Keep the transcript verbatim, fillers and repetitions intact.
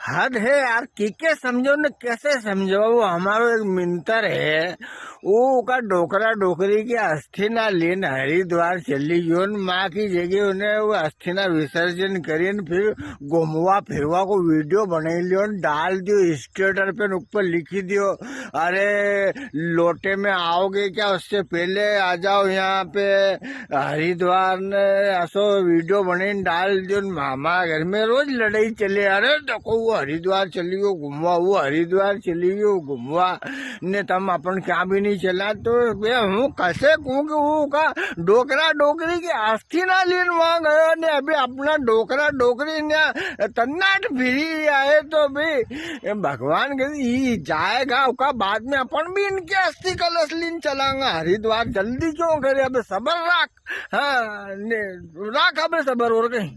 हद है यार, किके समझो ने कैसे समझो। वो हमारो एक मिंतर है, वो उका डोकरा डोकरी की अस्थि ना लेन हरिद्वार चली गयो ने, माँ की जगह उन्हें वो अस्थि ना विसर्जन करीन फिर घूमवा फिरवा को वीडियो बनाई लियो ने डाल दियो status पे ने ऊपर लिखी दियो, "अरे लोटे में आओगे क्या, उससे पहले आ जाओ यहाँ पे हरिद्वार ने।" असो वीडियो बनाई ने डाल दियो ने, हमारा घर में रोज लड़ाई चले, "अरे देखो वो हरिद्वार चली गयो घूमवा, वो हरिद्वार चली गयो घूमवा, ने तम अपन क्या भी नहीं चला।" तो बे हूँ कसे कहूँ कि वो का डोकरा डोकरी की अस्थि ना लीन वहां गयो ने, अभी अपना डोकरा डोकरी ने तन्नाट फिरी आए तो भी भगवान के ई जाएगा उका बाद में अपन भी इनके अस्थि कलश लीन चलांगा हरिद्वार। जल्दी क्यों करे, अबे सबर राख। हाँ, ने राख अबे सबर और कहीं।